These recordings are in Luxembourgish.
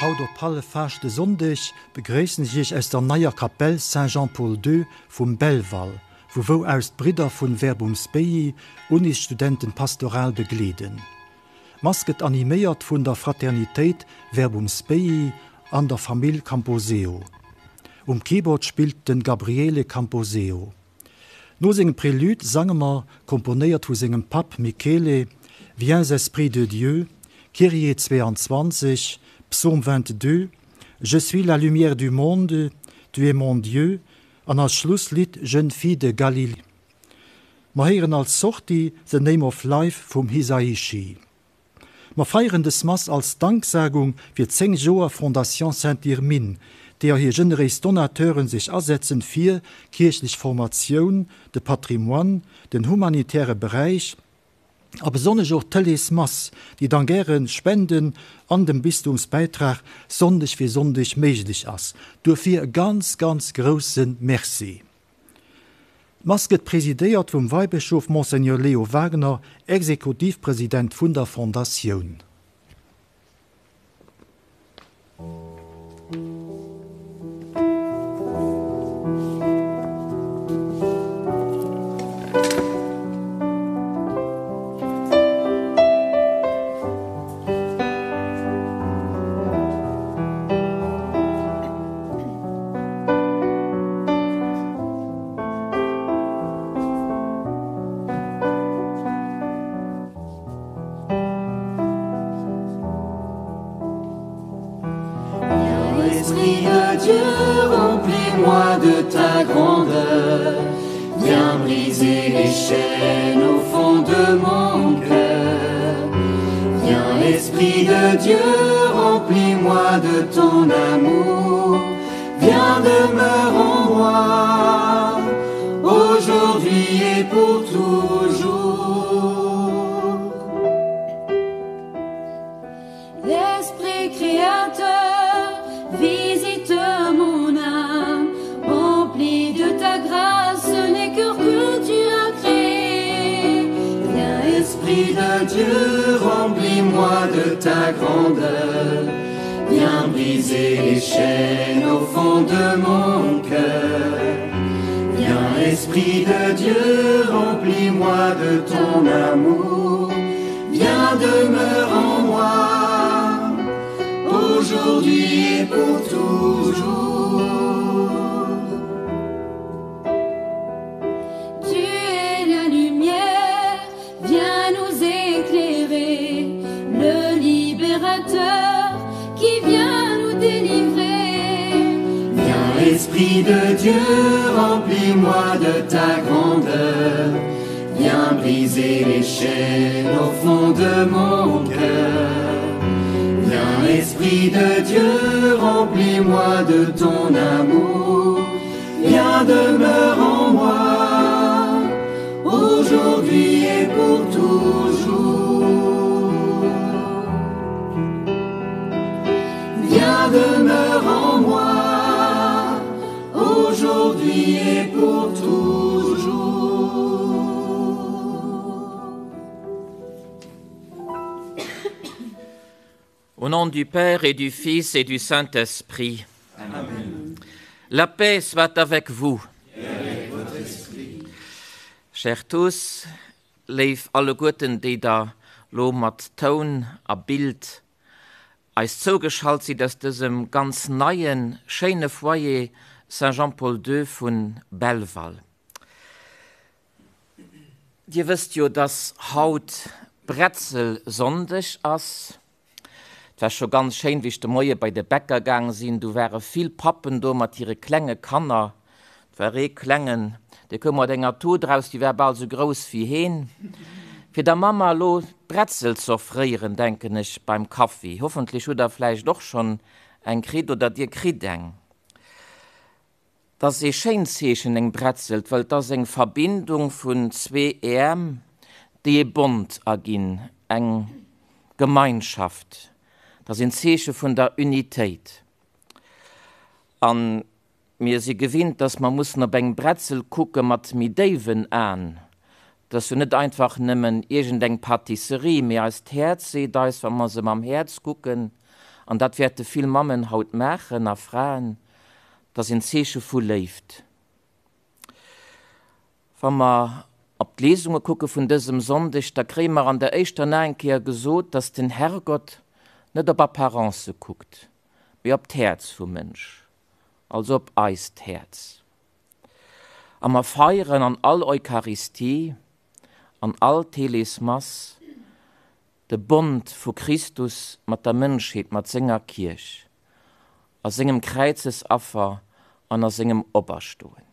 Haut op Halleffaaschtesonndeg begréissen ech Iech aus der neier Kapell Saint-Jean-Paul II vum Belval, vu wou aus d'Bridder vun Verbum Spei Unisstudenten pastoral begleeden. D'Mass gëtt animéiert vun der Fraternitéit Verbum Spei an der Famill Camposeo. Um Keyboard spillt den Gabriele Camposeo. No sengem Prélude sange mer, komponéiert vu sengem Papp Michele, Viens Esprit de Dieu, Kyrie 22, Psaume 22, Je suis la lumière du monde, Tu es mon Dieu an als Schlusslidd Jeune fille de Galilée. Mer héieren als Sortie The Name of Life vum Hisaishi. Mer feieren des Mass als Danksagung fir 10 Joer Fondation Sainte-Irmine, deeër hir generéis Donateuren sech asetzen fir kierchlech Formatioun, de Patrimoine, den humanitäre Beräich a besonnesch och d'Tëleesmass, déi dank Äre Spenden an dem Bistumsbäitrag Sonndeg fir Sonndeg méiglech ass. Duerfir e ganz, ganz grousse Merci. D'Mass gëtt presidéiert vum Weibëschof Monseigneur Leo Wagener, Exekutivpresident vun der Fondatioun. Esprit de Dieu, remplis-moi de ta grandeur. Viens briser les chaînes au fond de mon cœur. Viens, Esprit de Dieu, remplis-moi de ton amour. Viens demeure en moi, aujourd'hui et pour toujours. L'Esprit créateur, visite mon âme, remplis de ta grâce les cœurs que tu as créés. Viens, Esprit de Dieu, remplis-moi de ta grandeur. Viens briser les chaînes au fond de mon cœur. Viens, Esprit de Dieu, remplis-moi de ton amour. Viens, demeure en moi, aujourd'hui et pour toujours. Tu es la lumière, viens nous éclairer, le libérateur qui vient nous délivrer. Viens, Esprit de Dieu, remplis-moi de ta grandeur. Viens briser les chaînes au fond de mon cœur. Viens, Esprit de Dieu, remplis-moi de ton amour. Viens, demeure en moi, aujourd'hui et pour toujours. Viens, demeure en moi. Au nom du Père et du Fils et du Saint-Esprit. Amen. La paix soit avec vous. Et avec votre esprit. Chers tous, léif alleguerten déi der lo mat Toun a Bild eis zougeschalt sidd aus dësem ganz neien, schéine Foyer Saint Jean-Paul II vun Belval. Dir wësst jo, dass haut Bretzelsonndeg ass. Et war scho ganz schéin, wéi ech de Moie bei de Bäcker gaang sinn. Du ware vill Pappen do mat hire klenge Kanner. Et war ee Klengen, dee koum mat enger Tut eraus, déi war bal sou grouss wéi heen. Fir der Mamma elo d'Bretzel z'offréieren, denken ech, beim Kaffi. Hoffentlech hutt der vläicht och schonn eng kritt oder dir kritt eng. 't ass ee schéint Zeechen, eng Bretzel, well 't ass eng Verbindung vun zwee Äerm, déi ee Bond erginn, eng Gemeinschaft. 't ass een Zeeche vun der Unitéit. A mir si gewinnt, dass mer mussen op eng Bretzel kucke mat méi déiwen Aen. 't ass jo net einfach nëmmen iergendeng Pâtisserie, mee eist Häerz seet eis, wa mer se mam Häerz kucken, an dat wäerte vill Mammen haut maachen a Fraen, 't ass een Zeeche vu Léift. Wa mer op d'Liesunge kucke vun dësem Sonndeg, da kréie mer an der éischter nach eng Kéier gesot, dass den Herrgott net op Apparencë kuckt, mee op d'Häerz vum Mënsch, also op eist Häerz. A mer feieren an all Eucharistie, an all Telesmass de Bond vu Christus mat der Mënschheet, mat senger Kierch. A sengem Kräizesaffer an a sengem Operstoen.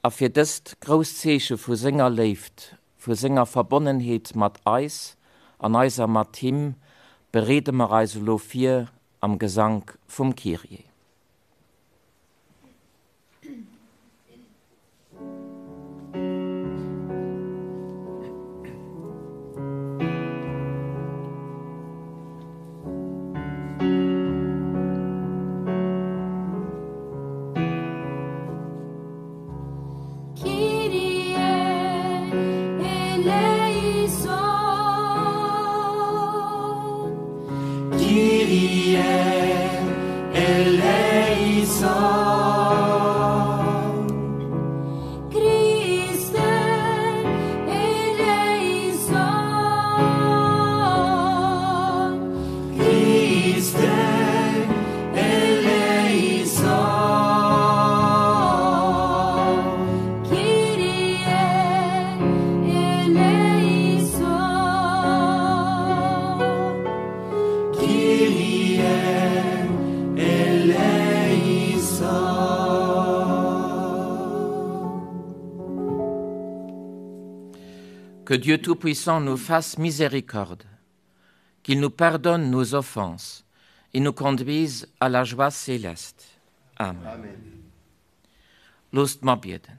A fir dëst grousst Zeeche vu senger Léift, vu senger Verbonnenheet mat eis an eiser mat him, bereede mer eis elo vir am Gesank vum Kyrie. Que Dieu Tout-Puissant nous fasse miséricorde, qu'il nous pardonne nos offenses et nous conduise à la joie céleste. Amen. Amen. Loosst mer bieden.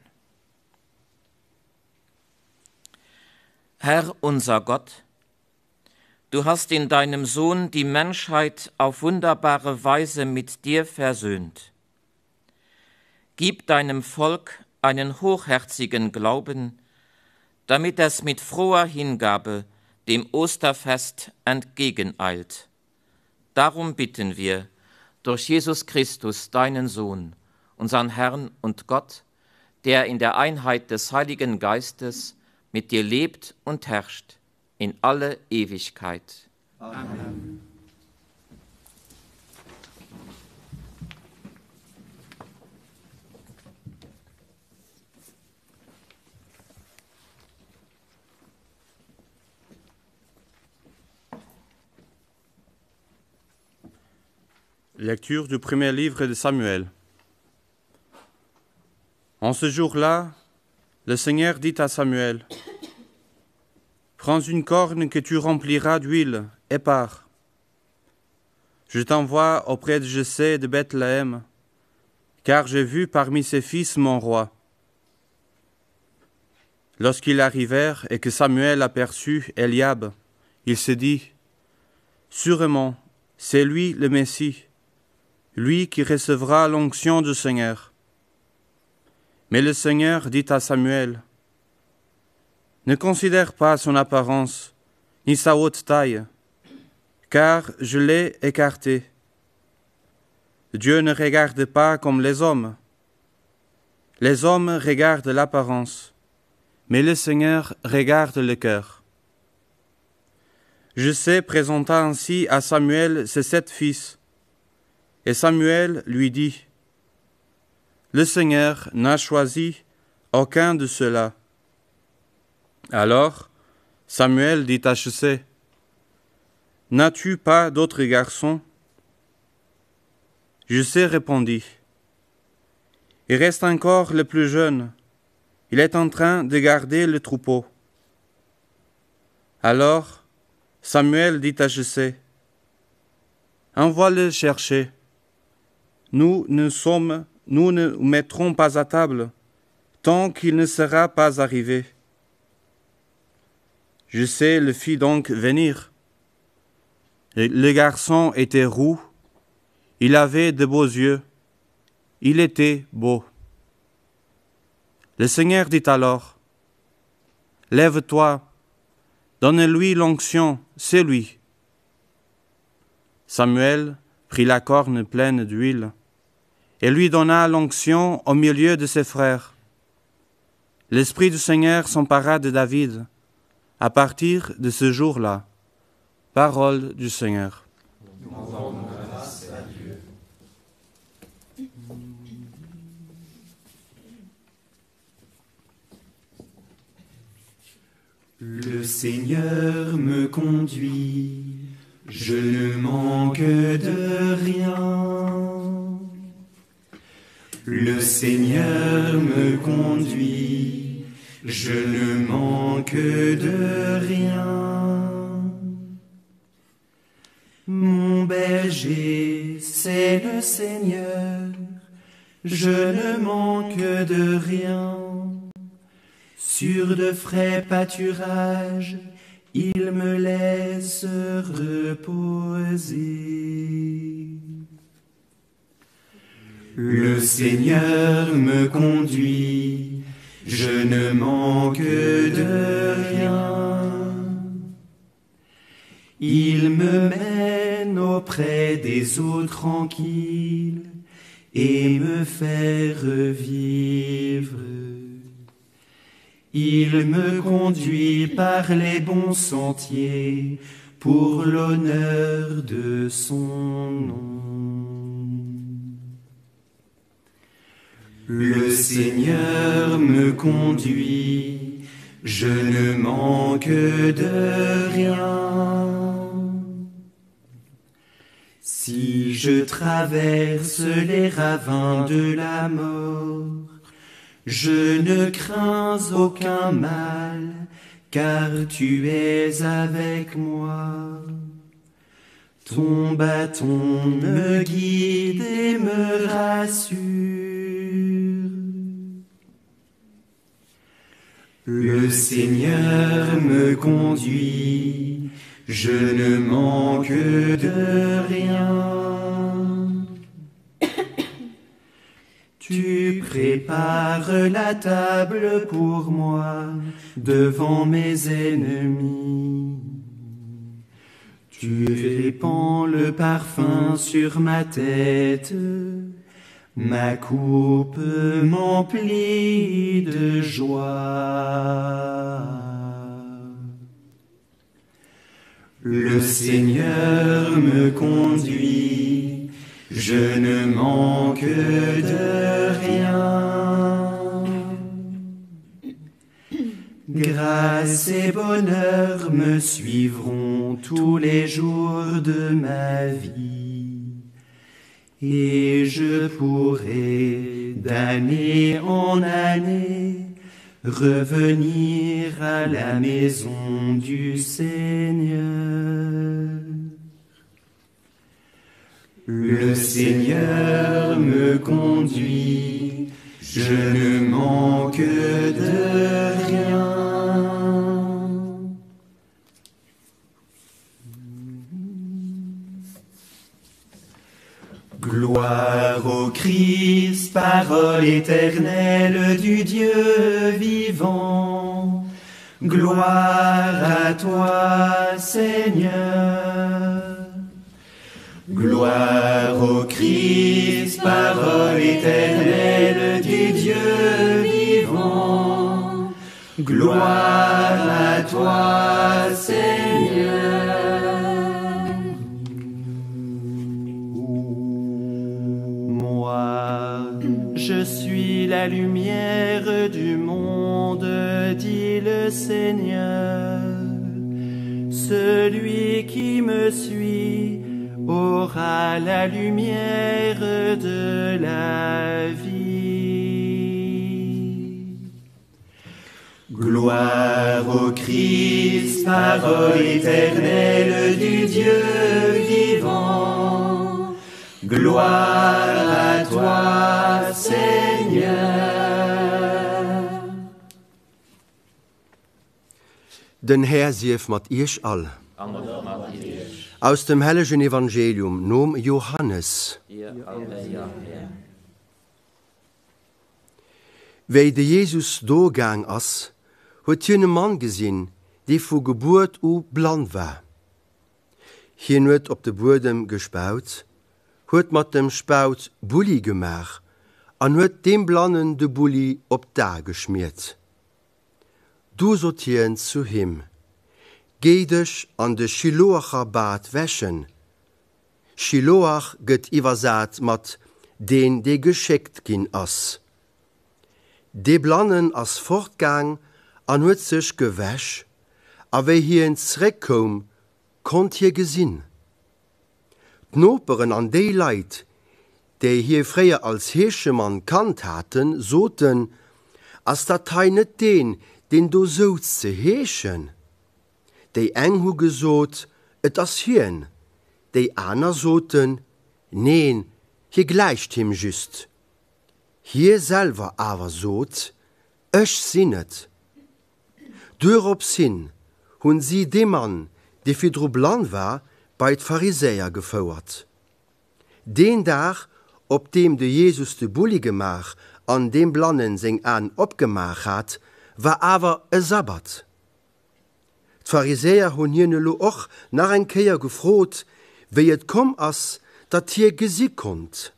Herr unser Gott, du hast in deinem Sohn die Menschheit auf wunderbare Weise mit dir versöhnt. Gib deinem Volk einen hochherzigen Glauben, damit es mit froher Hingabe dem Osterfest entgegeneilt. Darum bitten wir durch Jesus Christus, deinen Sohn, unseren Herrn und Gott, der in der Einheit des Heiligen Geistes mit dir lebt und herrscht in alle Ewigkeit. Amen. Lecture du premier livre de Samuel. En ce jour-là, le Seigneur dit à Samuel: Prends une corne que tu rempliras d'huile et pars. Je t'envoie auprès de Jessé de Bethléem, car j'ai vu parmi ses fils mon roi. Lorsqu'ils arrivèrent et que Samuel aperçut Eliab, il se dit: Sûrement, c'est lui le Messie, lui qui recevra l'onction du Seigneur. Mais le Seigneur dit à Samuel: Ne considère pas son apparence, ni sa haute taille, car je l'ai écarté. Dieu ne regarde pas comme les hommes. Les hommes regardent l'apparence, mais le Seigneur regarde le cœur. Jessé présenta ainsi à Samuel ses sept fils. Et Samuel lui dit, Le Seigneur n'a choisi aucun de ceux-là. Alors Samuel dit à Jessé, N'as-tu pas d'autres garçons Jessé répondit, Il reste encore le plus jeune, il est en train de garder le troupeau. Alors Samuel dit à Jessé, Envoie-le chercher. Nous ne sommes, nous ne mettrons pas à table tant qu'il ne sera pas arrivé. Jessé le fit donc venir. Le garçon était roux, il avait de beaux yeux, il était beau. Le Seigneur dit alors, Lève-toi, donne-lui l'onction, c'est lui. Samuel prit la corne pleine d'huile et lui donna l'onction au milieu de ses frères. L'Esprit du Seigneur s'empara de David à partir de ce jour-là. Parole du Seigneur. Le Seigneur me conduit, je ne manque de rien. Le Seigneur me conduit, je ne manque de rien. Mon berger, c'est le Seigneur, je ne manque de rien. Sur de frais pâturages, il me laisse reposer. Le Seigneur me conduit, je ne manque de rien. Il me mène auprès des eaux tranquilles et me fait revivre. Il me conduit par les bons sentiers pour l'honneur de son nom. Le Seigneur me conduit, je ne manque de rien. Si je traverse les ravins de la mort, je ne crains aucun mal, car tu es avec moi. Ton bâton me guide et me rassure. Le Seigneur me conduit, je ne manque de rien. Tu prépares la table pour moi devant mes ennemis. Tu répands le parfum sur ma tête, ma coupe m'emplit de joie. Le Seigneur me conduit, je ne manque de rien. Grâce et bonheur me suivront tous les jours de ma vie, et je pourrai d'année en année revenir à la maison du Seigneur. Le Seigneur me conduit, je ne manque de rien. Gloire au Christ, parole éternelle du Dieu vivant. Gloire à toi, Seigneur. Gloire à toi, Seigneur. Moi, je suis la lumière du monde, dit le Seigneur. Celui qui me suit aura la lumière de la vie. Gloire au Christ, parole éternelle du Dieu vivant. Gloire à toi, Seigneur. Den Här sief mat iech all. Aus dem hellegen Evangelium nom Johannes. Wéi de Jesus do gaang ass, huet hien e Mann gesinn, dee vu Gebuert u blann war. Hien huet op de Buedem gespaut, huet mat dem Spaut Bulli gemaach an huet deem Blannen de Bulli op d'Ae geschmiert. Du sot hien zu him, Géi dech an de Schiloacher Bad wäschen. Schiloach gëtt iwwersat mat deen, dee geschéckt ginn ass. Dee Blannen ass fortgaang an huet sech gewäsch, a wéi hien zréckkoum, konnt hie gesinn. D'Noperen an déi Leit, déi hie fréier als Heeschemann kannt haten, soten, Ass dat hei net deen, deen do souz ze heeschen? Déi eng hu gesot, Et ass hien, déi aner soten, Neen, hie gläicht him just. Hie selwer awer sot, Ech sinn et. Dueropshin hunn si dee Mann, dee virdru blann war, bei d'Pharisäer gefouert. Deen Dag, op deem de Jesus de Bulli gemaach an deem Blannen seng Aen opgemaach hat, war awer e Sabbat. D'Pharisäer hunn hien elo och nach eng Kéier gefrot, wéi et komm ass, datt hie gesi konnt.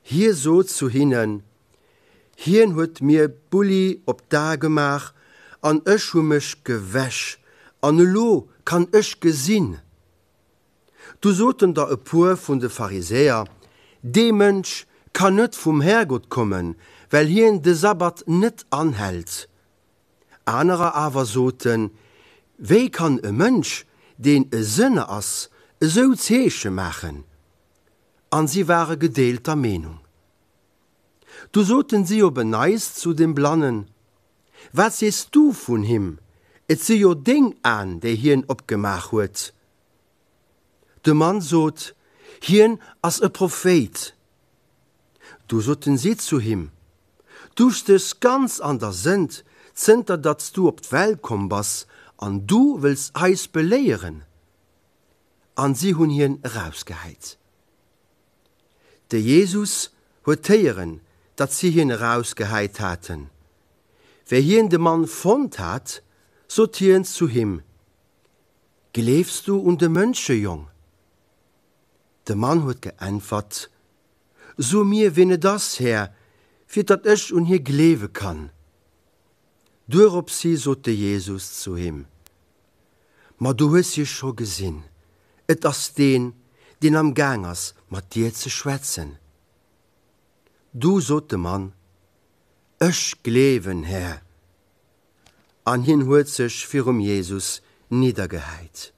Hie sot zu hinnen, Hien huet mir Bulli op d'Ae gemaach an ech hu mech gewäsch, an elo kann ech gesinn. Du soten der e puer vun de Pharisäer, Dee Mënsch kann net vum Härgott kommen, well hien de Sabbat net anhält. Anerer awer soten, Wéi kann e Mënsch, deen e Sënner ass, esou Zeeche maachen? An si ware gedeelter Meenung. Du soten si op en Neis zu dem Blannen, Wat sees du vun him? Et si jo deng Aen, déi hien opgemaach huet. De Mann sot, Hien ass e Prophéit. Du soten si zu him, Du stéchs ganz an der Sënd, zënter datt s du op d'Welt komm bass, an du wëlls eis beléieren? An si hunn hien erausgehäit. De Jesus huet héieren, datt si hien erausgehäit haten. Wéi hien de Mann fonnt hat, sot hien zu him, Gleefs du un de Mënschejong? De Mann huet geäntwert, So mir, wien et ass, Här, fir datt ech un hie gleewe kann. Dueropshi sot de Jesus zu him, Ma du hues hie scho gesinn, et ass deen, deen am Gaang ass, mat dir ze schwätzen. Du sot de Mann, Ech gleewen, Här. An hien huet sech virum Jesus niddergehäit.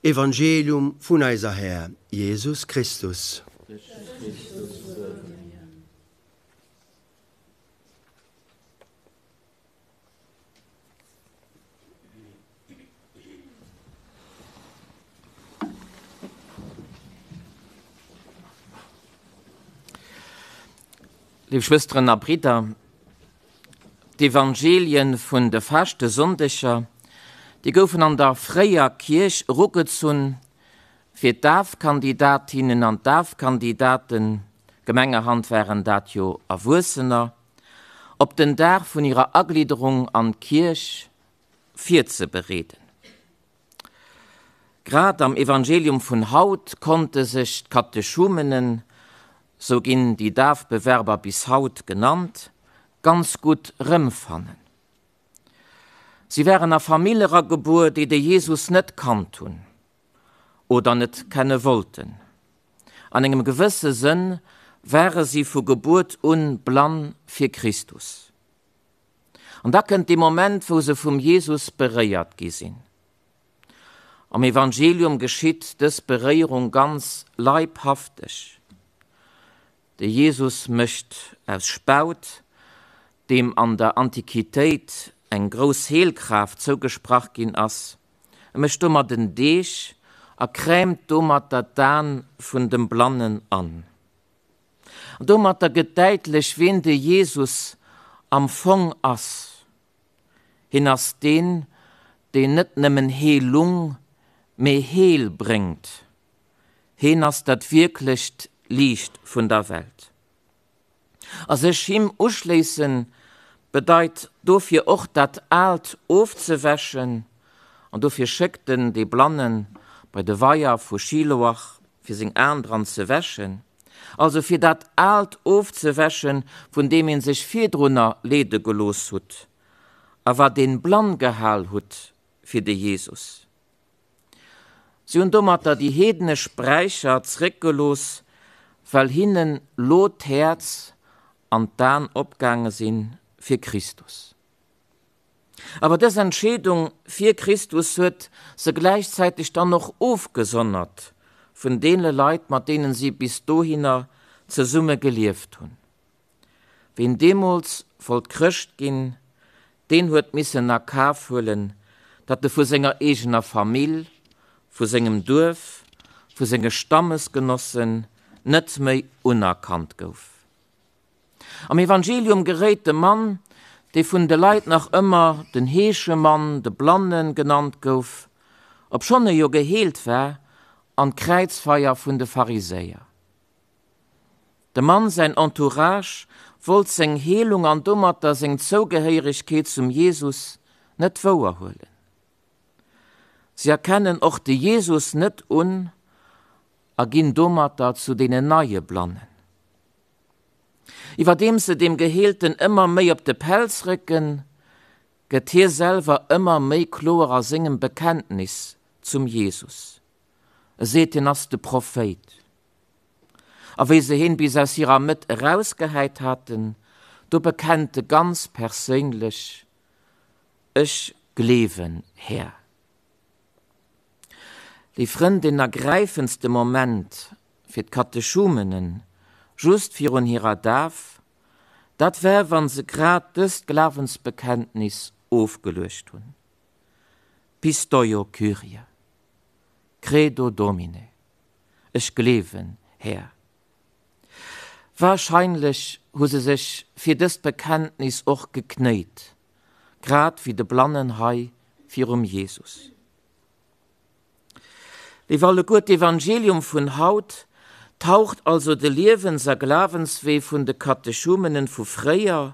Evangelium vun eiser Här Jesus Christus. Léif Schwësteren a Bridder, d'Evangelien vun de Faaschtesonndeger, déi goufen an der fréier Kierch erugezunn, fir d'Dafkandidatinnen an d'Dafkandidaten, gemengerhand waren dat jo Erwuessener, op den Dag vun hirer Aglidderung an d'Kierch virzebereeden. Grad am Evangelium vun haut konnte sech d'Katechumenen, sou ginn déi Dafbewerber bis haut genannt, ganz gutt rëmfannen. Si waren a Famille eragebuer, déi de Jesus net kannt hunn oder net kenne wollten. An engem gewësse Sënn ware si vu Gebuert un blann fir Christus. An da kënnt dee Moment, wou se vum Jesus beréiert gi sinn. Am Evangelium geschitt dës Beréierung ganz leibhafteg. De Jesus mécht aus Spaut, deem an der Antiquitéit eng grouss Heelkraaft zougesprach ginn ass, e mécht domat en Deeg a crèmt domatter d'Aen vun dem Blannen an. An domatter gëtt däitlech, wien de Jesus am Fong ass. Hien ass deen, deen net nëmmen Heelung, mee Heel bréngt. Heen ass dat wierklecht Liicht vun der Welt. A sech him uschléissen, bedeit dofir och dat Aalt ofzewäschen, an dofir schéckt en dee Blannen bei de Weier vu Schiloach, fir seng Aen dran ze wäschen, also fir dat Aalt ofzewäschen, vun deem een sech virdrunner leede gelooss hutt, a wat een blann gehal hutt fir de Jesus. Si hunn domatter déi heednesch Bräicher zréckgelooss, well hinnen lo d'Häerz an d'An opgaange sinn fir Christus. Awer dës Entscheedung fir Christus huet se gläichzäiteg dann och ofgesonnert vun deene Leit, mat deenen si bis dohinner zesumme gelieft hunn. Ween deemools wollt Chrëscht ginn, deen huet missen a Kaf huelen, datt e vu senger eegener Famill, vu sengem Duerf, vu senge Stammesgenossen net méi unerkannt gouf. Am Evangelium geréit de Mann, dee vun de Leit nach ëmmer den Heeschemann, de Blannen genannt gouf, obschonn e jo geheelt war, an d'Kräizfeier vun de Pharisäer. Dem Mann säin Entourage wollt seng Heelung an domatter seng Zougehéieregkeet zum Jesus net wouerhuelen. Si erkennen och de Jesus net un a ginn domatter zu deenen neie Blannen. Iwwerdeems se dem Geheelten ëmmer méi op de Pelz récken, gëtt hie selwer ëmmer méi kloer a sengem Bekenntnis zum Jesus. E seet, hien ass de Prophéit. A wéi se heen bis aus hirer Mëtt erausgehäit haten, do bekennt e ganz perséinlech, Ech gleewen, Här. Léif Frënn, deen ergräifendste Moment fir d'Katechumenen just virun hirer Daf, dat war, wa se grad dëst Glawensbekenntnis ofgeluecht hunn, Pistoio Kyrie, Credo Domine. Ech gleewen, Här. Warscheinlech hu se sech fir dëst Bekenntnis och geknéit, grad wéi de Blannen hei virum Jesus. Léif alleguer, d'Evangelium vun haut taucht also de Liewens a Glawenswee vun de Katechumenen vu fréier,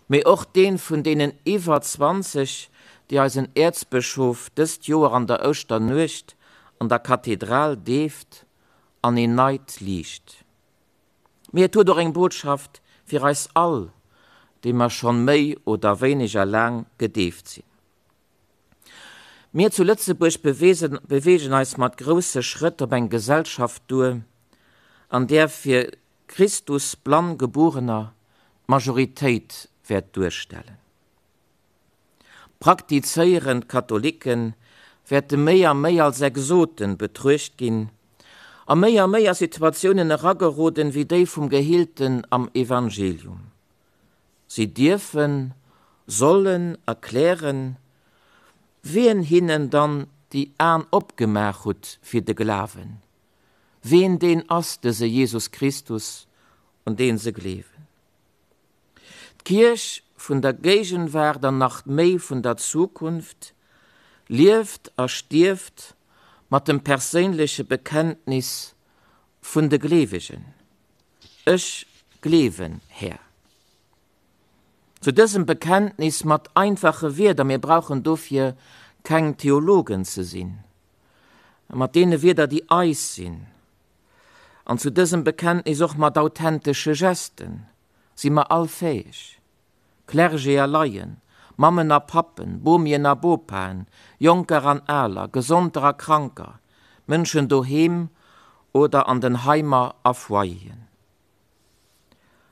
mee och deen vun deenen iwwer 20, déi eisen Äerzbëschof dëst Joer an der Ouschternuecht an der Kathedral deeft, an een neit Liicht. Mee et huet och eng Botschaft fir eis all, déi mer schonn méi oder wéineger laang gedeeft sinn. Mir zu Lëtzebuerg beweegen eis mat grousse Schrëtt op eng Gesellschaft duer, an där fir Christus blann Gebuerener d'Majoritéit wäert duerstellen. Praktizéierend Katholikke wäerte méi a méi als Exoten betruecht ginn a méi a méi a Situatiounen erageroden, wéi déi vum Geheelten am Evangelium. Si dierfen, sollen erklären, wien hinnen dann déi Aen opgemaach hutt fir de Glawen, ween deen ass, dëse Jesus Christus, un deen se gleewen. D'Kierch vun der Géigenwaart an nach méi vun der Zukunft lieft a stierft mat dem perséinleche Bekenntnis vun de Gleewegen, Ech gleewen, Här. Zu dësem Bekenntnis mat einfache Wierder, mir brauchen dofir keng Theologen ze sinn, mat deene Wierder, déi eis sinn, an zu dësem Bekenntnis och mat authentesche Gesten, si mer all fäeg. Clergé a Laien, Mammen a Pappen, Bomien a Bopaen, Jonker an Aler, Gesonter a Kranker, Mënschen doheem oder an den Heimer a Foyeren.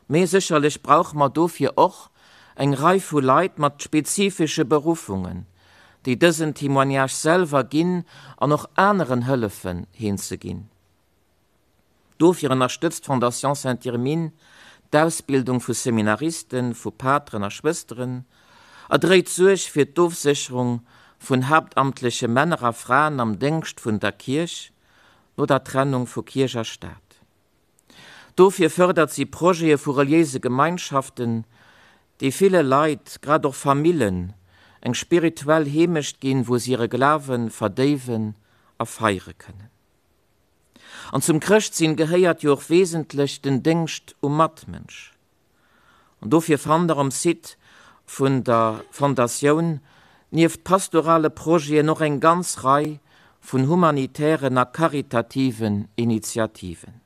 Mee sécherlech brauche mer dofir och eng Rei vu Leit mat spezifesche Beruffungen, déi dësen Témoignage selwer ginn an och aneren hëllefen, heen ze ginn. Dofir ënnerstëtzt d'Fondation Sainte-Irmine d'Ausbildung vu Seminaristen, vu Pateren a Schwësteren a dréit Suerg fir d'Ofsécherung vun haaptamtleche Männer a Fraen am Déngscht vun der Kierch no der Trennung vu Kierch a Staat. Dofir fërdert si Projete vu reliéise Gemeinschaften, déi ville Leit, grad och Famillen, eng spirituell Heemecht ginn, wou si hire Glawe verdéiwen a feiere kënnen. An zum Chrëschtsinn gehéiert jo och wesentlech den Déngscht um Matmënsch. An dofir fannt der um Site vun der Fondatioun nieft pastorale Projeten och eng ganz Rei vun humanitären a karitativen Initiativen.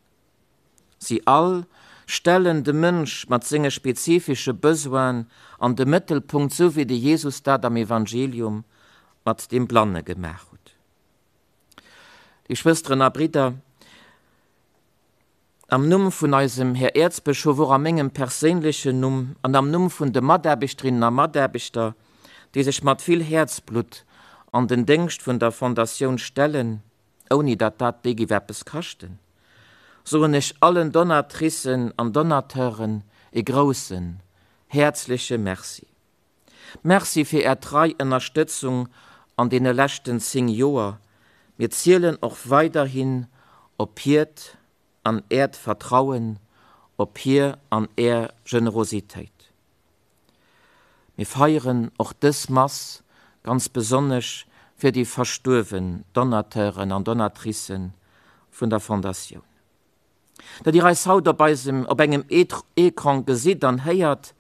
Si all stellen de Mënsch mat senge spezifische Besoinen an de Mëttelpunkt, sou wéi de Jesus dat am Evangelium mat deem Blanne gemaach hutt. Léif Schwësteren a Bridder, Am Numm vun eisem Här Äerzbëschof, och a mengem perséinlechen Numm an am Numm vun de Mataarbechterinnen a Mataarbechter, déi sech mat vill Häerzblutt an den Déngscht vun der Fondatioun stellen, ouni datt dat déi giff eppes kaschten, soen ech allen Donatricen an Donateuren e groussen, häerzleche Merci. Merci fir Är trei Ënnerstëtzung an deene leschten 10 Joer. Mir zielen och weiderhin op hiert an Äert Vertrauen, op hir an Är Generositéit. Mir feieren och dës Mass ganz besonnesch fir déi verstuerwen Donateuren an Donatricë vun der Fondatioun. Datt Dir eis haut op eisem op engem Ecran gesitt an héiert,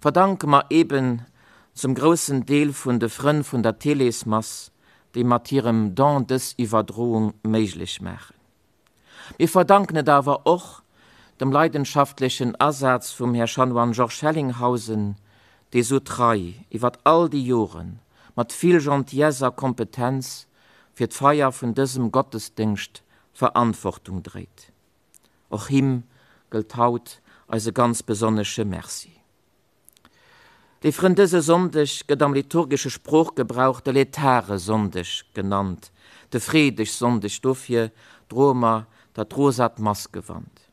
verdanke mer eben zum groussen Deel vun de Frënn vun der Télésmass, déi mat hirem Don dës Iwwerdroung méiglech maachen. Mir verdanken et awer och dem leidenschaftlechen Asaz vum Här Chanoine Georges Hellinghausen, dee sou trei iwwert all déi Joren mat vill Gentillesse a Kompetenz fir d'Feier vun dësem Gottesdéngscht Verantwortung dréit. Och him gëllt haut eise ganz besonnesche Merci. Léif Frënn, dëse Sonndeg gëtt am liturgesche Sproochgebrauch de Lätare-Sonndeg genannt, de Freedeg-Sonndeg, dofir droe mer dat rosat Massgewand.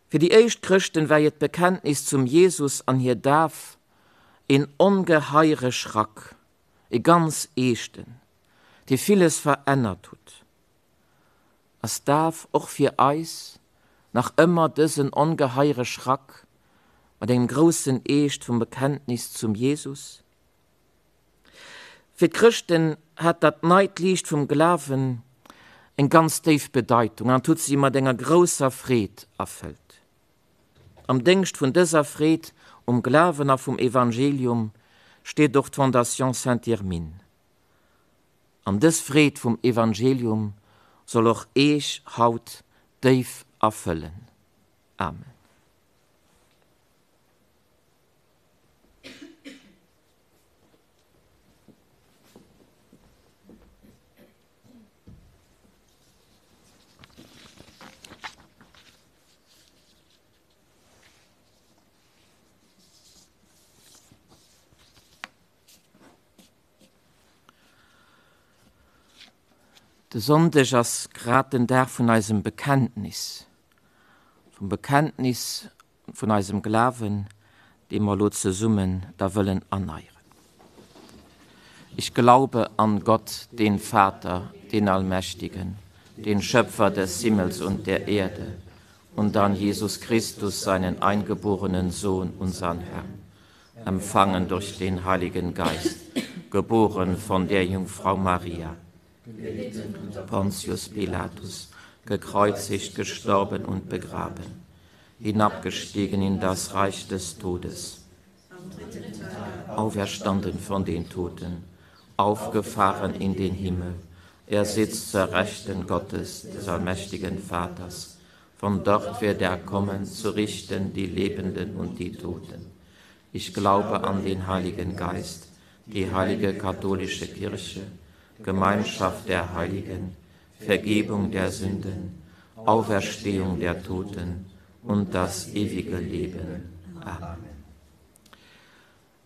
Fir déi éischt Chrëschten war hiert Bekenntnis zum Jesus an hir Daf een ongeheire Schrack, e ganz eeschten, dee villes verännert hutt. Ass d'Daf och fir eis nach ëmmer dësen ongeheire Schrack mat engem groussen Eescht vum Bekenntnis zum Jesus? Fir d'Chrëschten hat dat neit Liicht vum Glawen eng ganz déif Bedeitung an hutt si mat enger grousser Freed erfëllt. Am Déngscht vun dëser Freed um Glawen a vum Evangelium steet och d'Fondation Sainte-Irmine. An dës Freed vum Evangelium soll och Eech haut déif erfëllen. Amen. De Sonndeg ass grad den Dag vun eisem Bekenntnis, vum Bekenntnis vun eisem Glawen, dee mer elo zesummen da wëllen erneieren. Ich glaube an Gott, den Vater, den Allmächtigen, den Schöpfer des Himmels und der Erde, und an Jesus Christus, seinen eingeborenen Sohn, unseren Herrn, empfangen durch den Heiligen Geist, geboren von der Jungfrau Maria, Pontius Pilatus, gekreuzigt, gestorben und begraben, hinabgestiegen in das Reich des Todes, auferstanden von den Toten, aufgefahren in den Himmel, er sitzt zur Rechten Gottes, des allmächtigen Vaters. Von dort wird er kommen, zu richten die Lebenden und die Toten. Ich glaube an den Heiligen Geist, die heilige katholische Kirche, Gemeinschaft der Heiligen, Vergebung der Sünden, Auferstehung der Toten und das ewige Leben. Amen.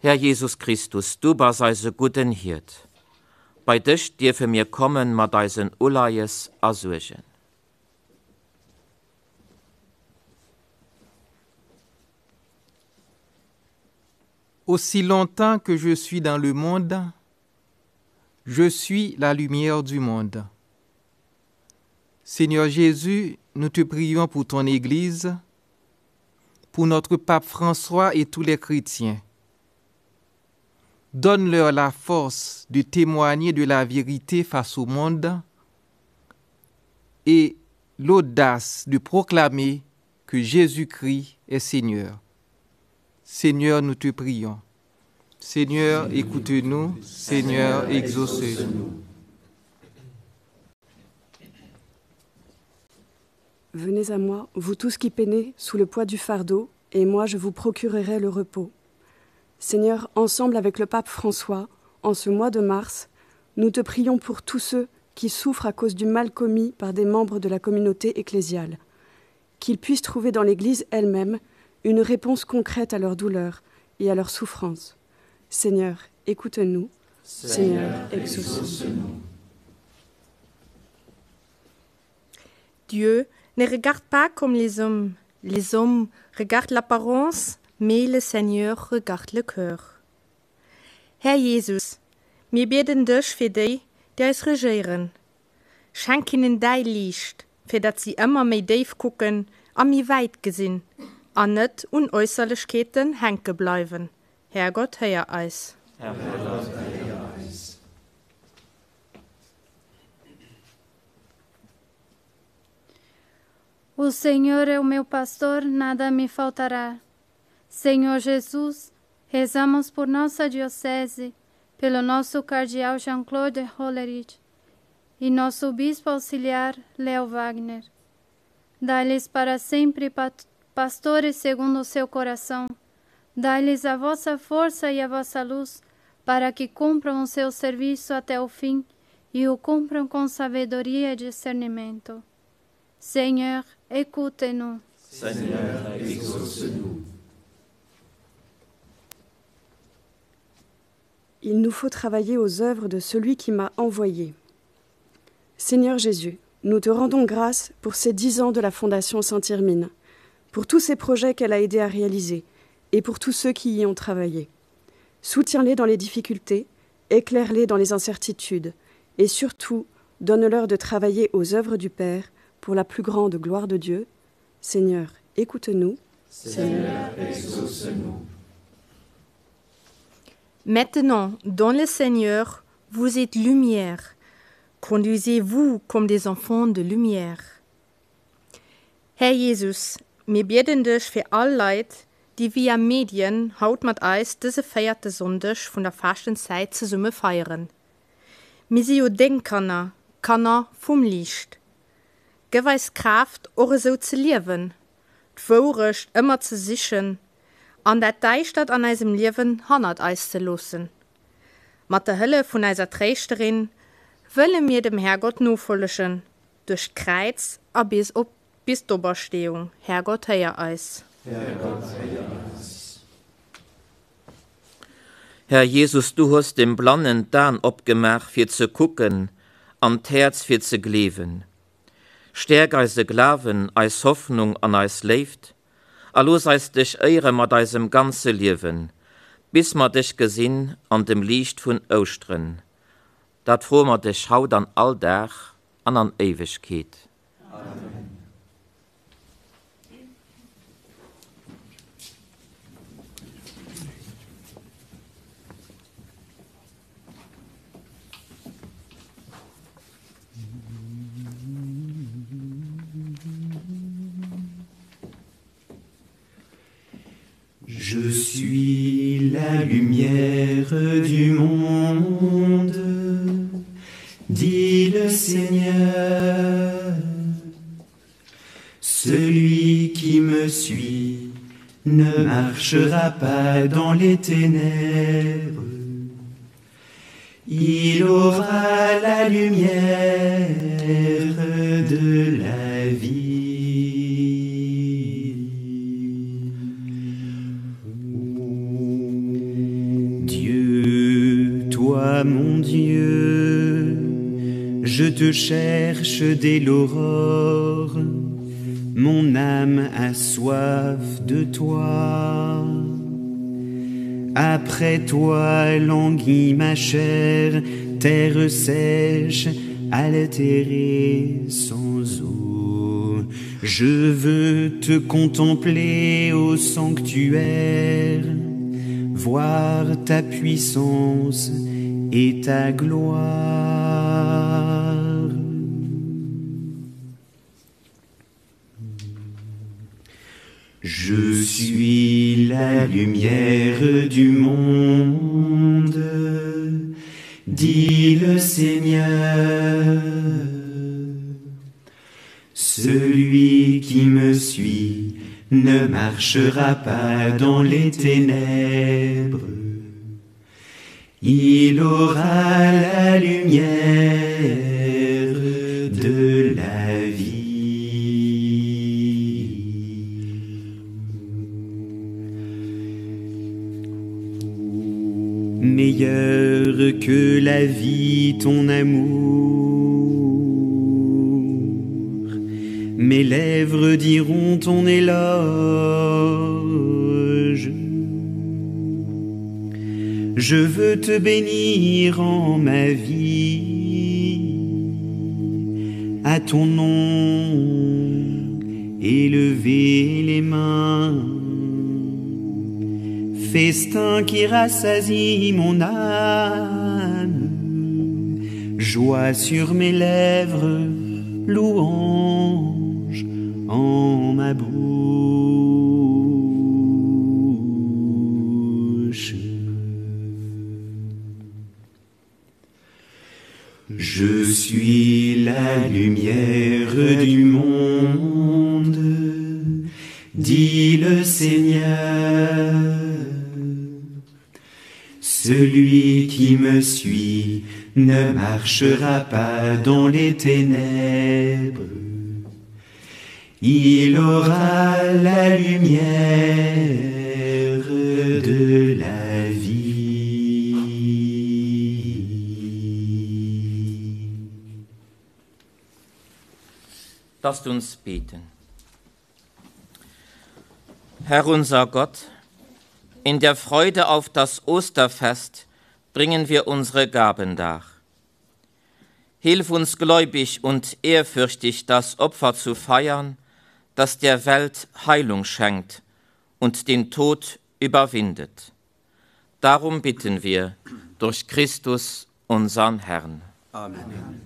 Herr Jesus Christus, du bass eise gudden Hiert. Bei dech dierfe mir kommen mat eisen Uleies a Suergen. Aussi longtemps que je suis dans le monde, je suis la lumière du monde. Seigneur Jésus, nous te prions pour ton Église, pour notre pape François et tous les chrétiens. Donne-leur la force de témoigner de la vérité face au monde et l'audace de proclamer que Jésus-Christ est Seigneur. Seigneur, nous te prions. Seigneur, écoute-nous. Seigneur, exauce-nous. Venez à moi, vous tous qui peinez sous le poids du fardeau, et moi je vous procurerai le repos. Seigneur, ensemble avec le pape François, en ce mois de mars, nous te prions pour tous ceux qui souffrent à cause du mal commis par des membres de la communauté ecclésiale, qu'ils puissent trouver dans l'Église elle-même une réponse concrète à leur douleur et à leur souffrance. Seigneur, écoute-nous. Seigneur, exauce-nous. Dieu ne regarde pas comme les hommes. Les hommes regardent l'apparence, mais le Seigneur regarde le cœur. Här Jesus, mir bieden dech fir déi, déi eis regéieren. Schenk hinnen däi Liicht, fir datt si ëmmer méi déif kucken a méi wäit gesinn an net un Äusserlechkeeten hänke bleiwen. Härgott, héier eis. Herrgott, héier eis. O Senhor é o meu pastor, nada me faltará. Senhor Jesus, rezamos por nossa diocese, pelo nosso cardeal Jean-Claude Hollerich e nosso bispo auxiliar Leo Wagner. Dai-lhes para sempre pastores segundo o seu coração. Dai-lhes a vossa força e a vossa luz, para que cumpram o seu serviço até o fim e o cumpram com sabedoria e discernimento. Seigneur, écoute-nous. Seigneur, exauce-nous. Il nous faut travailler aux œuvres de celui qui m'a envoyé. Seigneur Jésus, nous te rendons grâce pour ces dix ans de la Fondation Saint-Irmine, pour tous ces projets qu'elle a aidé à réaliser et pour tous ceux qui y ont travaillé. Soutiens-les dans les difficultés, éclaire-les dans les incertitudes et surtout donne-leur de travailler aux œuvres du Père pour la plus grande gloire de Dieu. Seigneur, écoute-nous. Seigneur, exauce-nous. Maintenant, dans le Seigneur, vous êtes lumière. Conduisez-vous comme des enfants de lumière. Här Jesus, mir bieden dech fir all Leit, déi via Medien haut mat eis dëse véierte Sonndeg vun der Faaschtenzäit zesumme feieren. Mir si jo deng Kanner, Kanner vum Liicht. Gëff eis d'Kraaft, och esou ze liewen, d'Wourecht ëmmer ze sichen an dat Däischtert an eisem Liewen hannert eis ze loossen. Mat der Hëllef vun eiser Tréischterin wëlle mir dem Härgott nofollegen, duerch d'Kräiz a bis op bis d'Opersteeung. Härgott, héier eis. Härgott, héier eis. Här Jesus, du hues dem Blannen d'Aen opgemaach fir ze kucken an d'Häerz fir ze gleewen. Stäerk eise Glawen, eis Hoffnung an eis Léift a looss eis dech éiere mat eisem ganze Liewen, bis mer dech gesinn an dem Liicht vun Ouschteren. Dat froe mer dech haut an all Dag an an Éiwegkeet. Amen. Je suis la lumière du monde, dit le Seigneur. Celui qui me suit. Ne marchera pas dans les ténèbres. Il aura la lumière de la vie. Dieu, toi mon Dieu, je te cherche dès l'aurore, mon âme a soif de toi. Après toi languit ma chair, terre sèche, altérée sans eau. Je veux te contempler au sanctuaire, voir ta puissance et ta gloire. Je suis la lumière du monde, dit le Seigneur. Celui qui me suit ne marchera pas dans les ténèbres. Il aura la lumière de la vie. Meilleur que la vie ton amour, mes lèvres diront ton éloge. Je veux te bénir en ma vie, à ton nom élever les mains. Festin qui rassasie mon âme, joie sur mes lèvres, louange en ma bouche. Je suis la lumière du monde, dit le Seigneur. Celui qui me suit ne marchera pas dans les ténèbres. Il aura la lumière de la vie. Lasst uns beten. Herr unser Gott, in der Freude auf das Osterfest bringen wir unsere Gaben dar. Hilf uns gläubig und ehrfürchtig das Opfer zu feiern, das der Welt Heilung schenkt und den Tod überwindet. Darum bitten wir durch Christus unseren Herrn. Amen.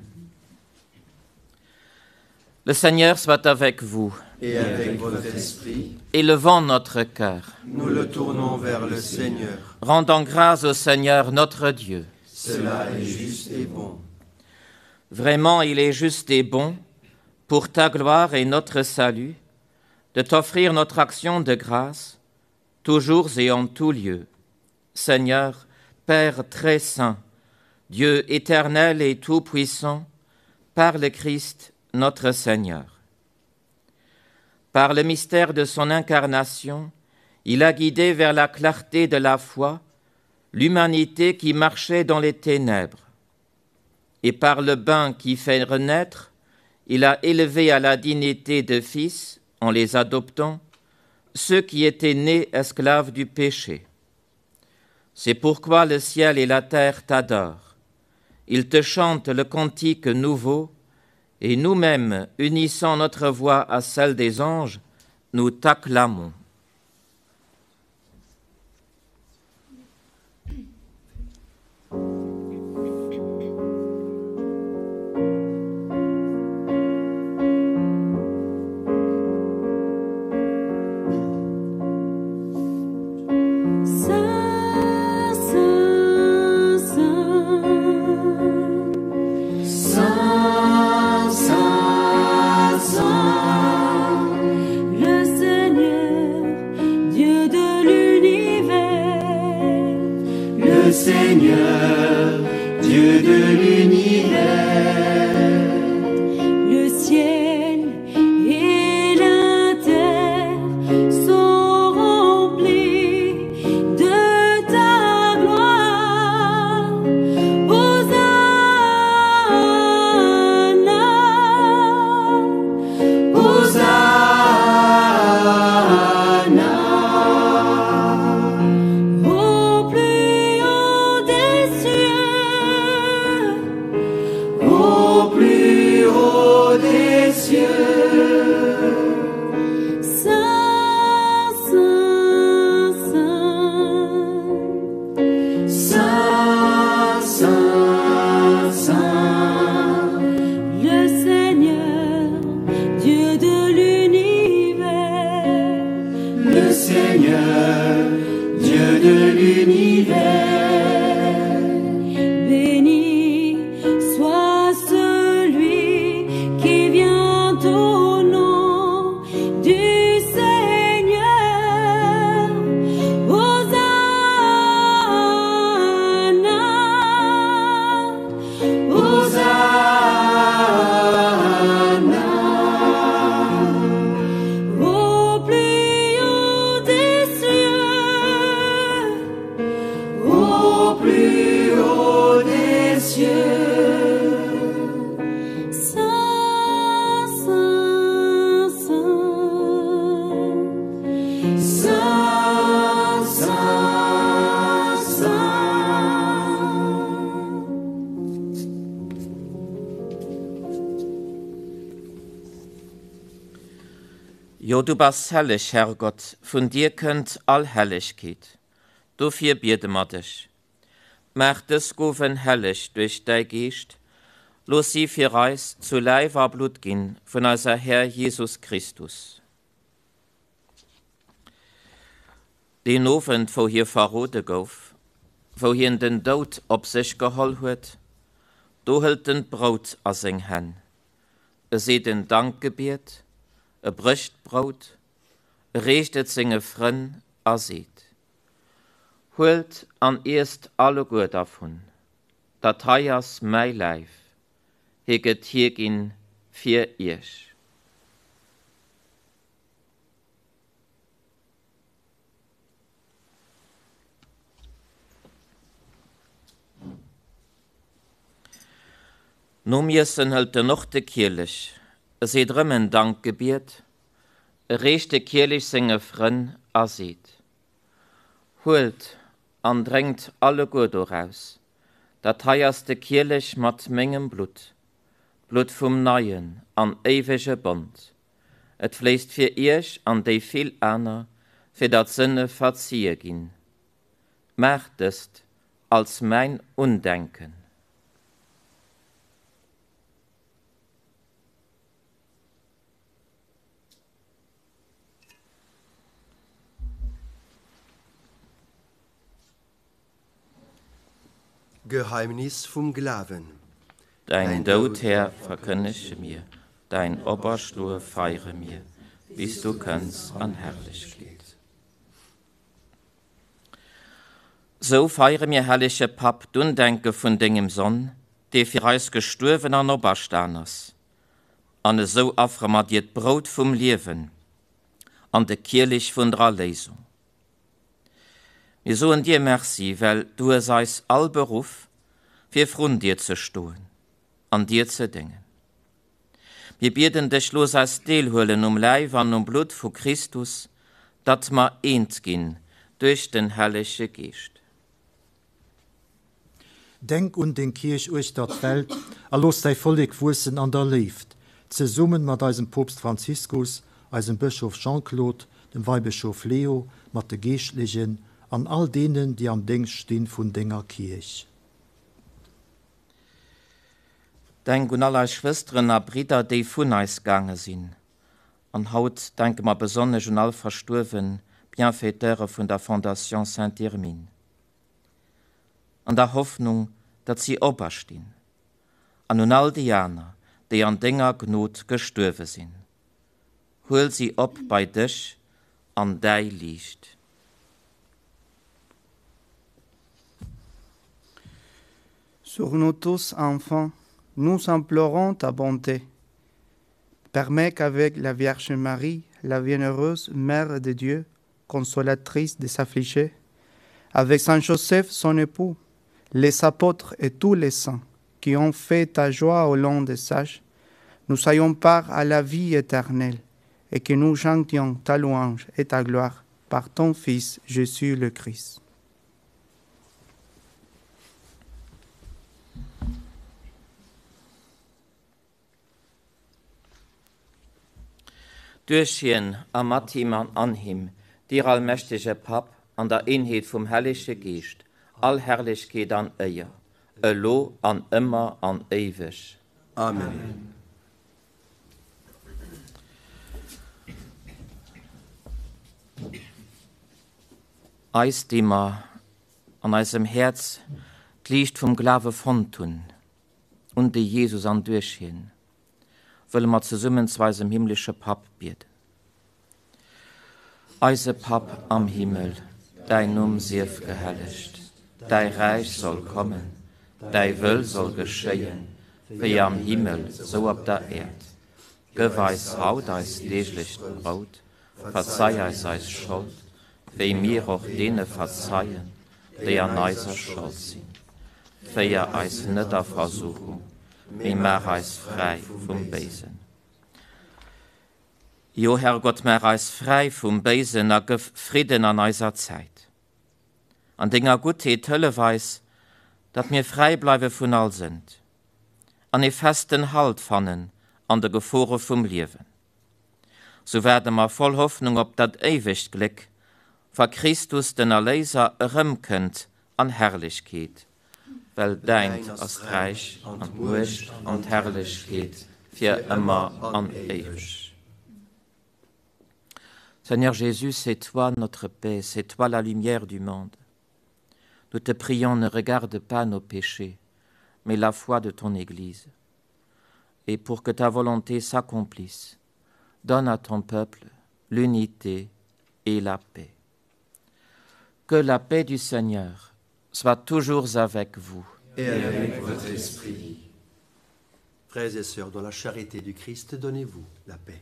Le Seigneur soit avec vous. Et avec votre esprit. Élevons notre cœur. Nous le tournons vers le Seigneur. Rendons grâce au Seigneur notre Dieu. Cela est juste et bon. Vraiment, il est juste et bon, pour ta gloire et notre salut, de t'offrir notre action de grâce, toujours et en tout lieu. Seigneur, Père très saint, Dieu éternel et tout-puissant, par le Christ notre Seigneur. Par le mystère de son incarnation, il a guidé vers la clarté de la foi l'humanité qui marchait dans les ténèbres. Et par le bain qui fait renaître, il a élevé à la dignité de fils, en les adoptant, ceux qui étaient nés esclaves du péché. C'est pourquoi le ciel et la terre t'adorent. Ils te chantent le cantique nouveau, et nous-mêmes, unissant notre voix à celle des anges, nous t'acclamons. Saint, Saint, Saint, le Seigneur. cieux. Saint, Saint, Saint, Saint, Saint, Saint, le Seigneur, Dieu de l'univers, le Seigneur, Dieu de l'univers. Béni soit celui qui vient au nom du Seigneur. Hosanna, Hosanna, au plus haut des cieux, au plus haut des cieux. Saint, Saint, Saint, Saint, Saint, Saint. Jo, du bass helleg, Herrgott, vun dir kënnt all Hellegkeet. Dofir biede mer dech, Maach dës Gowen helleg duerch däi Geescht, looss si fir eis zu Läif a Blutt ginn vun eiser Här Jesus Christus. Deen Owend, wou hie verrode gouf, wou hien den Doud op sech geholl huet, do hëlt en d'Brout a seng Hänn, e seet en Dankgebiet, e brécht d'Brout, e reecht et senge Frënn a seet, Huelt an iesst alleguer dervun, dat hei ass mäi Läif, hie gëtt hierginn fir iech. Nom Iessen hëlt en och de Kielech, e seet erëm en Dankgebiet, e reecht de Kielech senge Frënn a seet, Huelt an drénkt alleguer doraus, dat hei ass de Kielech mat mengem Blutt, d'Blutt vum neien an éiwege Bond. Et fléisst fir iech an déi vill aner, fir datt d'Sënne verzie ginn. Maacht dëst als mäin Undenken. Geheimnis vum Glawen. Däin Doud, Här, verkënnege mir, däin Operstoe feiere mir, bis du kënns an Herrlechkeet. Sou feiere mir, hellege Papp, d'Undenke vun dengem Sonn, dee fir eis gestuerwen an operstan ass. An esou affere mer dir d'Brout vum Liewen an de Kielich vun der Erléisung. Mir soen dir Merci, well du hues eis all beruff, fir vrun dir ze stoen an dir ze déngen. Mir bieden dech, looss eis deelhuelen um Läif an um Blutt vu Christus, datt mer eent ginn duerch den Hellege Geescht. Denk un deng Kierch uechter d'Welt a looss däi Vollek wuessen an der Léift, zesummen mat eisem Poopst Franziskus, eisem Bëschof Jean-Claude, dem Weibëschof Leo, mat de Geeschtlechen an all deenen, déi am Déngscht stinn vun denger Kierch. Denk un all eis Schwësteren a Bridder, déi vun eis gaange sinn. An haut denke mer besonnesch un all verstuerwen Bienfaiteure vun der Fondation Sainte-Irmine. An der Hoffnung, datt si operstinn, an un all déi aner, déi an denger Gnod gestuerwe sinn. Huel si op bei dech an däi Liicht. Sur nous tous, enfants, nous implorons ta bonté. Permets qu'avec la Vierge Marie, la bienheureuse Mère de Dieu, consolatrice des affligés, avec Saint Joseph, son époux, les apôtres et tous les saints qui ont fait ta joie au long des âges, nous ayons part à la vie éternelle et que nous chantions ta louange et ta gloire par ton Fils Jésus le Christ. Duerch hien a mat him an an him, dir allmächtege Papp, an der Eenheet vum Hellege Geescht, all Herrlechkeet an Éier, elo an ëmmer an éiweg. Amen. Eis, déi mer an eisem Häerz d'Liicht vum Glawe fonnt hunn, un de Jesus an duerch hien, wëlle mer zesummen zu eisem himmlesche Papp bieden. Eise Papp am Himmel, däin Numm sief gehellegt, däi Räich soll kommen, däi Wëll soll geschéien, wéi am Himmel, sou op der Äerd. Gëff eis haut eist deeglecht Brout, verzei eis eis Schold, wéi mir och deene verzeien, déi an eiser Schold sinn. Féier eis net a Versuchung, mee maach eis fräi vum Béisen. Jo, Herrgott, maach eis fräi vum Béisen a gëff Fridden an eiser Zäit. An denger Guttheet hëllef eis, datt mir fräi bleiwe vun all Sënd an ee festen Halt fannen an de Gefore vum Liewen. Sou waarde mer voll Hoffnung op dat éiwegt Gléck, wa Christus, den Erléiser, erëmkënnt an Herrlechkeet. Well däint ass d'Räich an d'Muecht an d'Herrlechkeet fir ëmmer an éiweg. Seigneur Jésus, c'est toi notre paix, c'est toi la lumière du monde. Nous te prions, ne regarde pas nos péchés, mais la foi de ton Église. Et pour que ta volonté s'accomplisse, donne à ton peuple l'unité et la paix. Que la paix du Seigneur soit toujours avec vous. Et avec votre esprit. Frères et sœurs, dans la charité du Christ, donnez-vous la paix.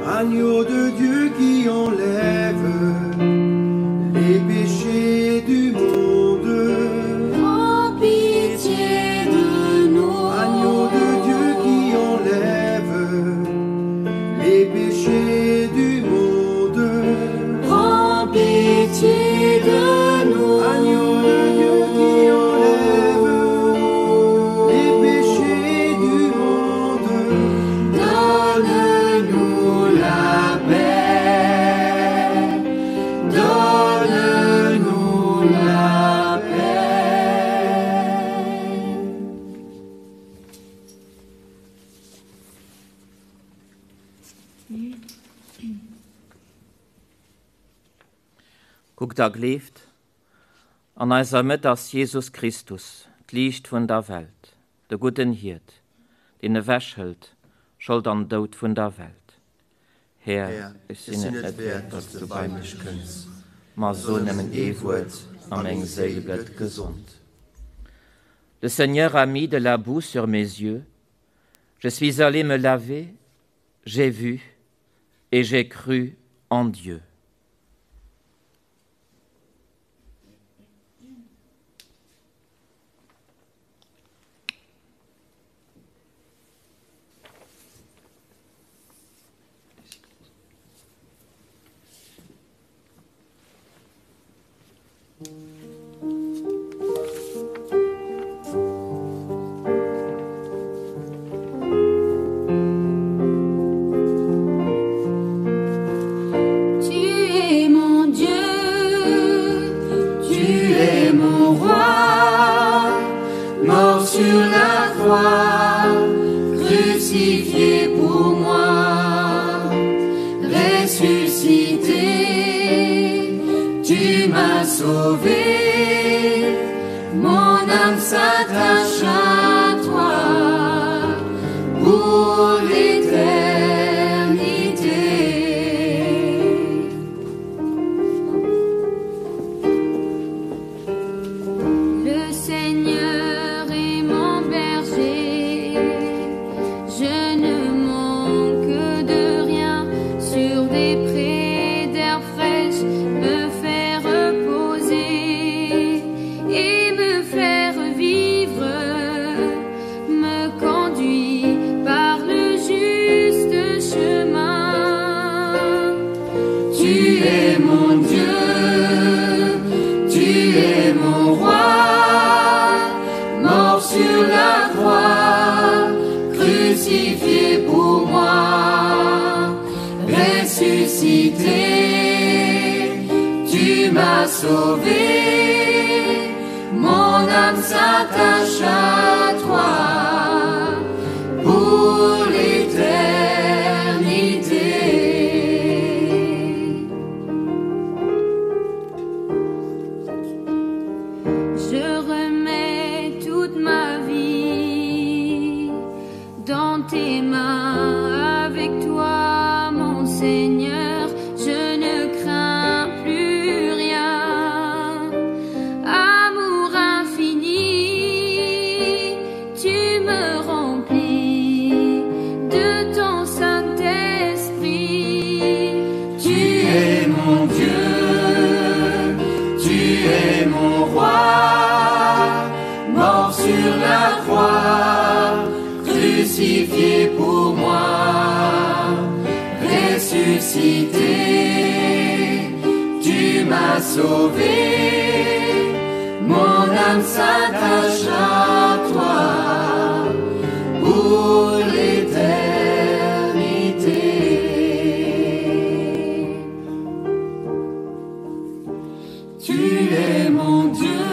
Agneau de Dieu qui enlève les péchés du monde. Prends pitié de nous. Agneau de Dieu qui enlève les péchés du monde. Prends pitié de nous. Agneau de Dieu qui enlève les péchés du monde. Donne-nous la paix. Donne-nous la paix. Kuckt a gleeft, An eiser Mëtt ass Jesus Christus, d'Liicht vun der Welt, de gudden Hiert, deen ewechhëlt Schold an Doud vun der Welt. Här, ech sinn et net wäert, datt s du bei mech kënns, ma so nëmmen ee Wuert, a meng Séil gëtt gesond. Le Seigneur a mis de la boue sur mes yeux, je suis allé me laver, j'ai vu et j'ai cru en Dieu. Tu es mon Dieu, tu es mon roi, mort sur la croix, crucifié pour moi, ressuscité, tu m'as sauvé, mon âme s'attache à toi pour l'éternité. Le Seigneur est mon berger, je ne manque de rien sur des prés d'herbe fraîche me fait reposer et me fait revivre. Tu m'as sauvé, mon âme s'attache à toi pour l'éternité. Je remets toute ma vie dans tes mains avec toi, mon Seigneur, je ne crains plus rien. Amour infini, tu me remplis de ton Saint-Esprit. Tu es mon Dieu, tu es mon roi, mort sur la croix, crucifié pour moi, ressuscité, tu m'as sauvé, mon âme s'attache à toi pour l'éternité. Tu es mon Dieu,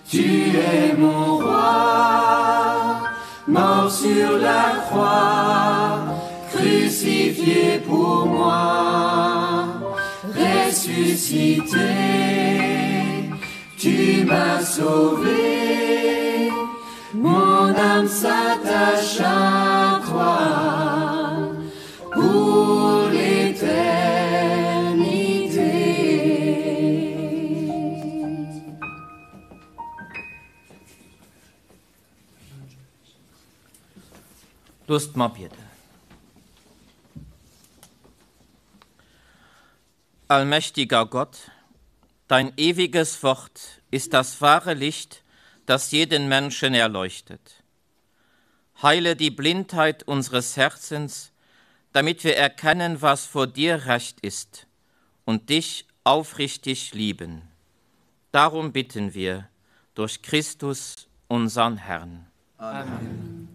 tu es mon roi, mort sur la croix, crucifié pour moi, ressuscité, tu m'as sauvé, mon âme s'attache à toi pour l'éternité. Loosst mer bieden. Allmächtiger Gott, dein ewiges Wort ist das wahre Licht, das jeden Menschen erleuchtet. Heile die Blindheit unseres Herzens, damit wir erkennen, was vor dir recht ist und dich aufrichtig lieben. Darum bitten wir durch Christus, unseren Herrn. Amen.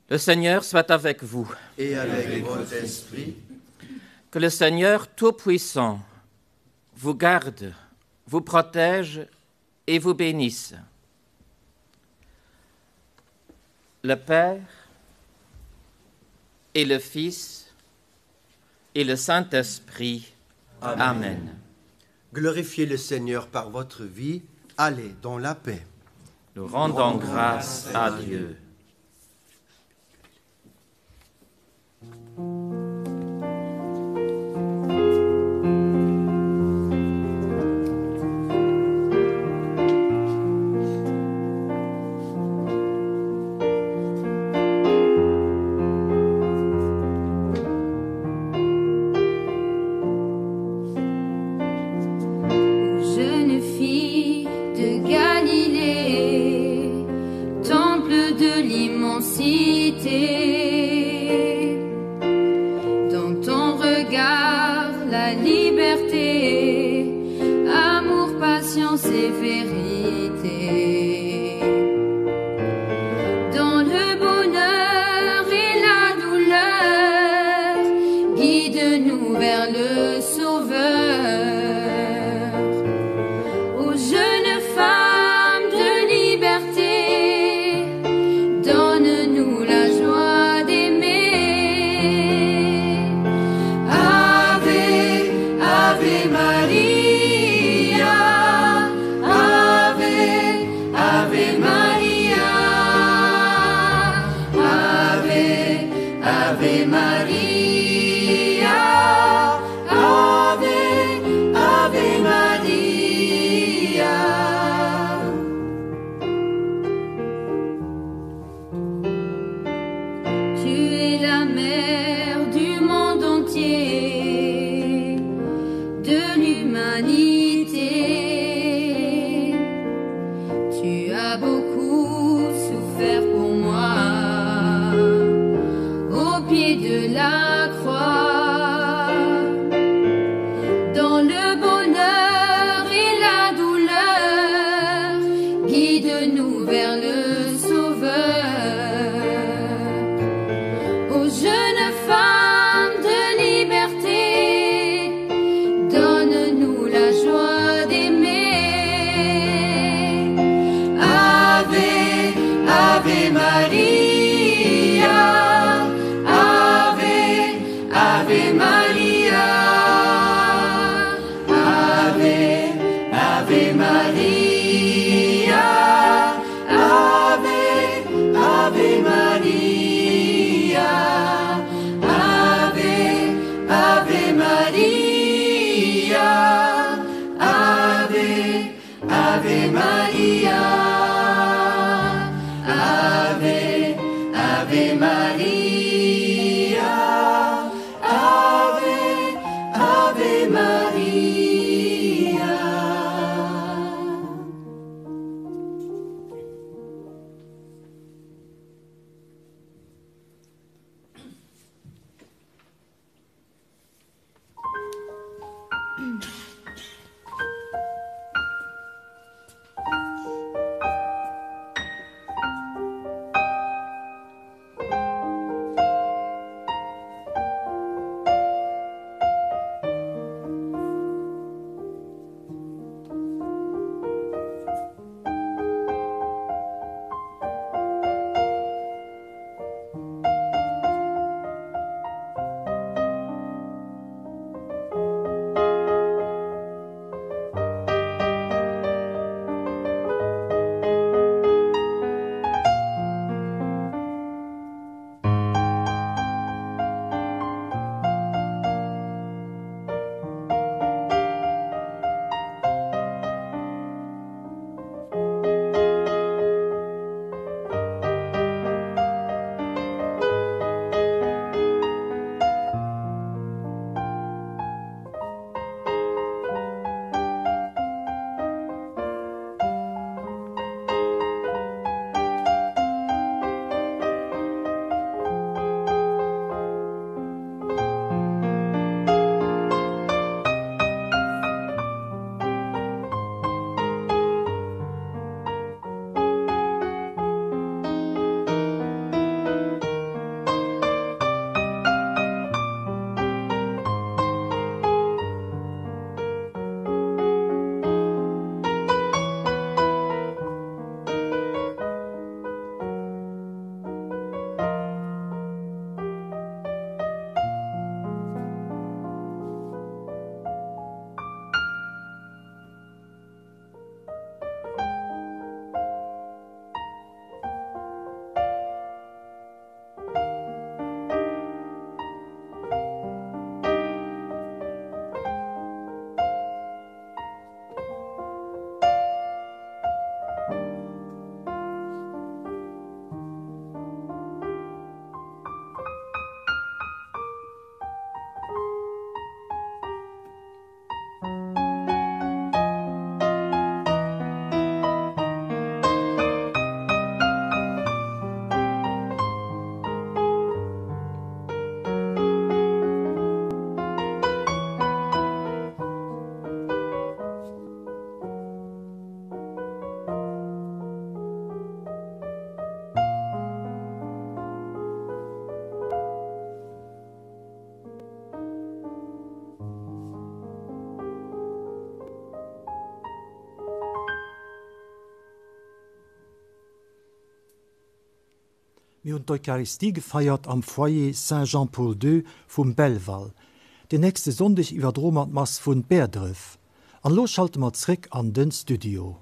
Le Seigneur soit avec vous. Et avec votre esprit. Que le Seigneur Tout-Puissant vous garde, vous protège et vous bénisse. Le Père et le Fils et le Saint-Esprit. Amen. Amen. Glorifiez le Seigneur par votre vie, allez dans la paix. Nous rendons grâce à Dieu. Jeune fille de Galilée, temple de l'immensité, dans ton regard la liberté, amour, patience et vérité. Dans le bonheur et la douleur, guide-nous vers le Sauveur. Ô jeune femme de liberté, donne-nous la joie d'aimer. Ave, Ave Maria, Ave, Ave Maria, Ave, Ave Maria, Ave, Ave Maria. Tu es la mère du monde entier, de l'humanité. Tu as beaucoup souffert pour moi au pied de la croix. Dans le bonheur et la douleur, guide-nous. Guide-nous vers le Sauveur. Ô jeune femme de liberté, donne-nous la joie d'aimer. Ave, Ave Maria, Ave, Ave Maria, Ave, Ave Maria, Ave, Ave Maria, Ave, Ave Maria, Ave, Ave Maria, Ave, Ave Maria, Ave, Ave Maria. Mir hunn d'Eucharistie gefeiert am Foyer Saint Jean Paul II vum Belval. Den nächste Sonndeg iwwerdroe mer d'Mass vun Bäerdref. An elo schalte mer zréck an den Studio.